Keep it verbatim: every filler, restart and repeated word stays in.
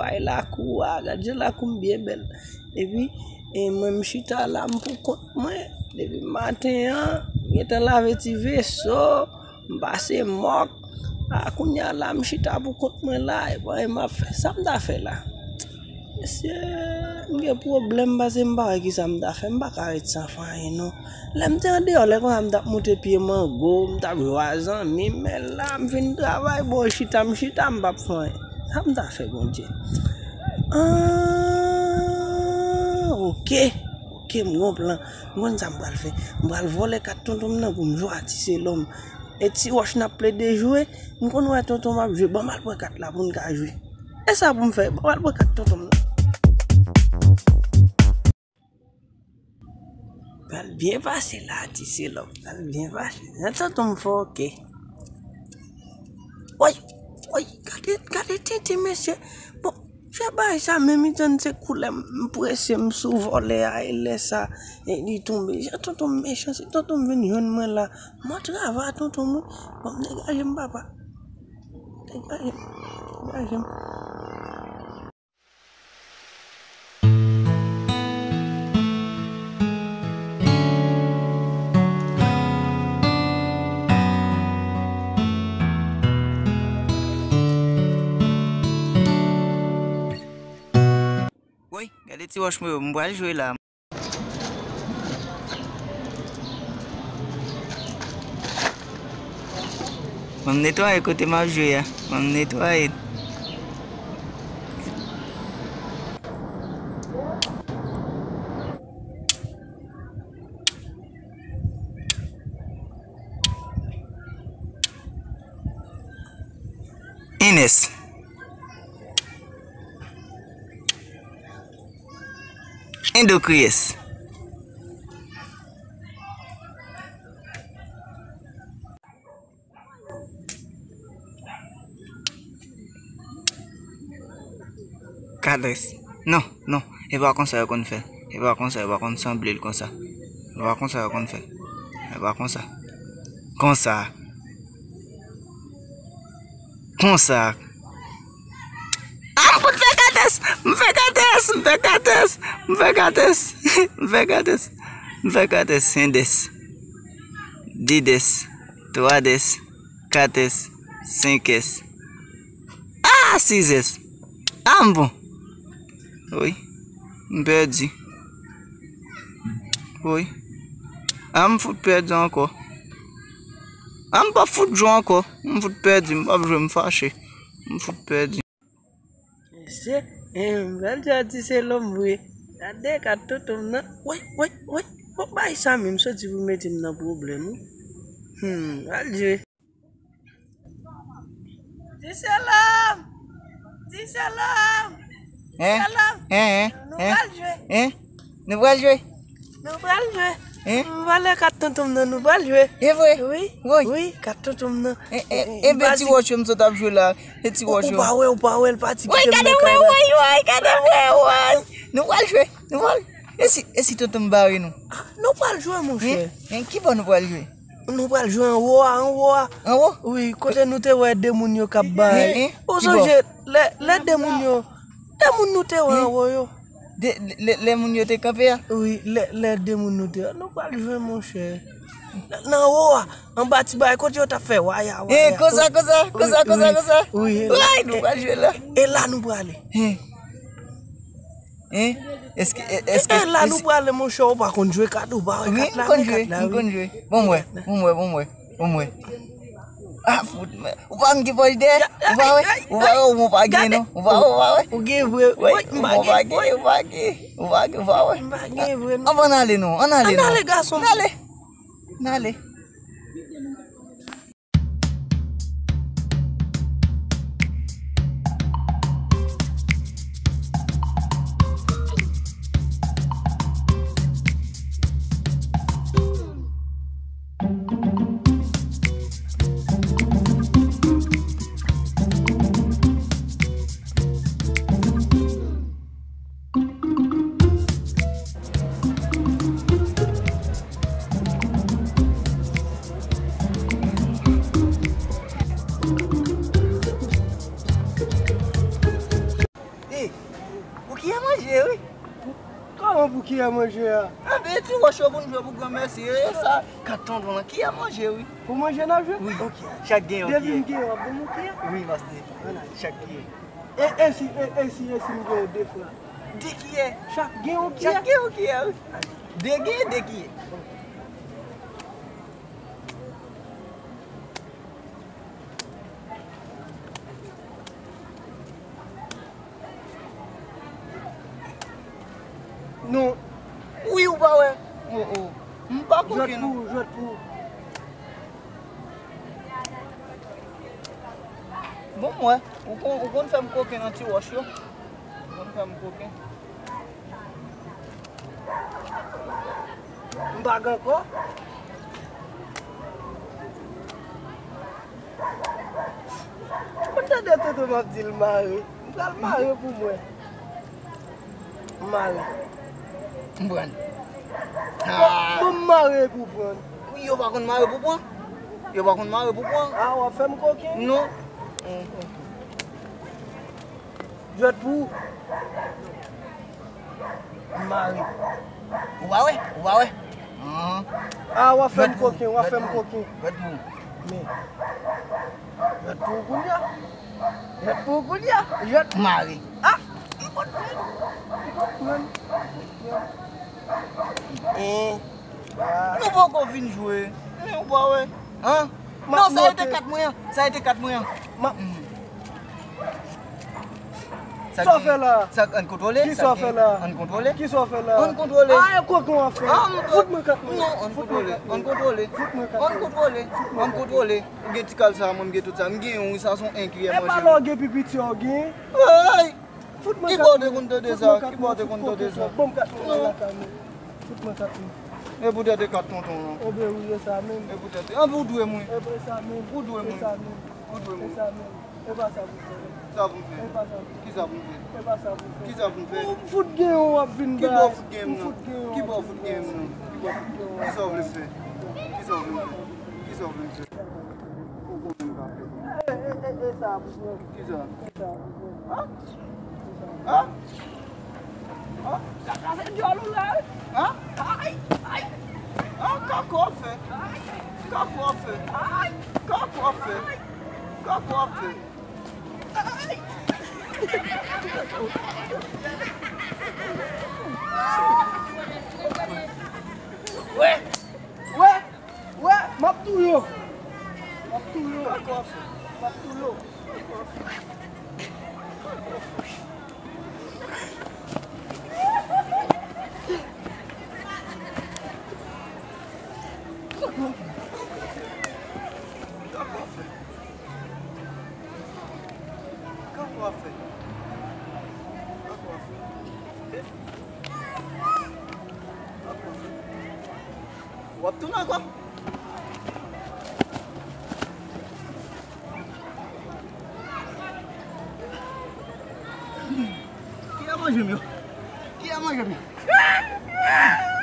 Ay lakou a, gad jan lakou m byen bèl. Epi, e mwen m chita la, m pou kont mwen. Depi maten an, m gentan lave ti veso, m pase mòk. A, kounye a la, m chita pou kont mwen la, e pa anyen m ap fè. Sa m ta fè la? Mesye, m gen pwoblèm paske m pa wè kisa m ta fè, m pa ka ret san fè anyen non. Lè m te andeyò, lè konsa m t ap moute pye mango, m t ap jwe a zanmi m, men la m fin travay, bon, chita m chita, m p ap fè anyen. Sa m ta fè, Bondye? Ah, oke, oke, m gon plan. M konn sa m pral fè. M pral vòlè kat tonton m nan pou m jwe a Ti Selòm. E ti wòch n ap plede jwe, m konn wè tonton m ap jwe. Ban m al pran kat la pou n ka jwe. E sa pou m fè, ban m al pran kat tonton m nan. Pral byen pase la, Ti Selòm. Pral byen pase. Nan tonton m fò, oke. Woy, woy, gade, gade tenten, mesye. Bon, fè bagay sa, menm itan se koulè m prese, m sou vòlè a, e lè sa, e li tonbe. Jan tonton m mechan, si tonton m vin jwenn mwen la, m a travay tonton m, wi. Bon, degaje m, papa. Degaje m, degaje m. Woy, gade ti wòch mwen yo, m pral jwe la. Ban m netwaye kote m ap jwe a. Ban m netwaye. Ines. Endokries. Kades. Non, non. E pa konsa yo konn fè l. E pa konsa, yo pa konn sanble l konsa. E pa konsa yo konn fè l. E pa konsa. Konsa. Konsa. Ah, m fout fè katès! M fè katès! M fè katès! M fè katès! M fè katès! M fè katès! Endes. Dides. Twades. Kates. Senkes. Ah, sizes. Ah, m bon. Wi. M pèdi. Wi. Ah, m fout pèdi ankò. Ah, m p ap fout jwe ankò. M fout pèdi, m p ap jwe, m fache. M fout pèdi. Mesye, eh, m pral jwe a Ti Selòm vre. Gade kat tonton m nan. Woy, woy, woy. Bon, bay sa menm soti pou mete m nan pwoblèm, wi. Hmm, pral jwe. Ti Selòm! Ti Selòm! Ti Selòm! Hein? Hein, hein, nou pral jwe. Hein? Nou pral jwe. Nou pral jwe. Hein? M vòlè kat tonton m nan, nou pral jwe. E vre? Wi. Woy. Wi, kat tonton m nan. E, e, e, e, ti wòch yo m sot ap jwe la. E ti wòch yo. Ou pa wè, ou pa wè, l pati kite m nan kay la. Woy, gade mwen, woy, woy, gade mwen, woy. Nou pral jwe, nou pral. E si, e si tonton m bare nou? Ah, nou pral jwe, monchè. Hein? Hein, ki bò nou pral jwe? Nou pral jwe anwo a, anwo a. Anwo? Wi, kote nou te wè de moun yo k ap bay. Hein, hein? Ou sonje, lè, lè de moun yo, de moun nou te wè anwo yo. De, lè, lè moun yo te kanpe a? Wi, lè, lè de moun nou te wè. Nou pral jwe, monchè. Nan anwo a, anba ti bagay, kote yo t ap fè waya, waya. Eh, konsa, konsa, konsa, konsa, konsa. Wi, wi. Woy, nou pral jwe la. E la nou prale. Hein? Hein? Èske, èske, e la nou prale, monchè, ou pa konn jwe kat, ou pa wè kat la, men kat la, wi. Wi, m konn jwe, m konn jwe. Bon, m wè, bon, m wè, bon, m wè, bon, m wè. Ah, fout, men. Ou pa m gen pòch dèyè? Ou pa wè? Ou pa wè, ou pa gen, non. Ou pa wè, ou pa wè? Ou gen vre. Wi, m pa gen, ou pa gen, ou pa gen, ou pa wè? M pa gen vre, non. Ann, ann ale, non. Ann ale, non. Ann ale, gason. Ann ale. Ann ale. Kiyè manje, wi. Kòman pou kiyè manje a? Anben, ti wòch yo pou n jwe pou granmèsi. E sa, kat tonton lan, kiyè manje, wi. Pou manje n ap jwe? Wi. Ok. Chak gen yon kiyè. Depi m gen yon, ap ban m yon kiyè? Wi, mas de. Chak kiyè. E, e si, e, e si, e si m gen yon de fwa? De kiyè. Chak gen yon kiyè? Chak gen yon kiyè, wi. De gen, de kiyè. Non. Wi, ou pa wè. Oh, oh. M pa koken, non. Jwèt pou ou, jwèt pou ou. Bon, m wè. Ou konn, ou konn fè m koken nan ti wòch yo. Ou konn fè m koken. M pa gen ankò. Ou konn tande tonton m ap di l mare. M pral mare pou mwen. M mare. M pran. Bon, ah, bon, m mare pou pran. Yo pa konn mare pou pran. Yo pa konn mare pou pran. Ah, w ap fè m koken? Non. Jwèt pou ou. M mare. Ou pa wè? Ou pa wè? Ahn. Ah, w ap fè m koken, w ap fè m koken. Jwèt pou ou. Men. Jwèt pou ou kounye a. Jwèt pou ou kounye a. Jwèt. Mare. Ah! Li pot pran. Li pot pran. Li pot pran. Eh. Nou poko fin jwe. Men ou pa wè. Hein? Non, sa rete kat mwen an. Sa rete kat mwen an. M ap monte. Sa w fè la? Sa, ann kontwole. Kisa w fè la? Ann kontwole. Kisa w fè la? Ann kontwole. Ah, e koken w ap fè. Fout mwen kat mwen. Non, ann kontwole. Ann kontwole. Fout mwen kat mwen. Ann kontwole. Ann kontwole. Ou gen ti kal sa, mwen m gen tout sa. M gen yon, wi, sa se yon en kiyè manje. E pa lè w gen pi piti w gen. Hey! Fout mwen kat mwen. Ki bò w te konn tande sa? Ki bò w te konn tande sa? Ban m kat mwen nan lakay mwen. Fout mwen kat mwen. E poutèt e kat tonton lan. Ebyen wi, e sa menm. E poutèt. Anpi ou dwe mwen. Ebyen e sa menm. Ou dwe mwen. E sa menm. Ou dwe mwen. E sa menm. E pa sa pou fè. Sa pou m fè. E pa sa pou fè. Kisa pou m fè? E pa sa pou fè. Kisa pou m fè? Ou fout gen yon w ap vin bay. Ki bò w fout gen m nan? Ki bò w fout gen m nan? Ki bò w fout gen m nan? Kisa w vle m fè? Kisa w vle m fè? Kisa w vle m fè? Ou konnen m ka fè. E, e, e, e sa pou fè. Kisa? E sa pou fè. Hein? E sa. Hein? Hein? Sa, sa se dyòl ou la, wi. Hein? Ay, ay. Hein? Kòkò fè. Kòkò fè. Ay. Kòkò fè. Kòkò fè. Ay. Wè, wè, wè, m ap touye w. M ap touye w. Kòkò fè. M ap touye w. W ap tounen ankò? Kiyè manje m yo? Kiyè manje m yo?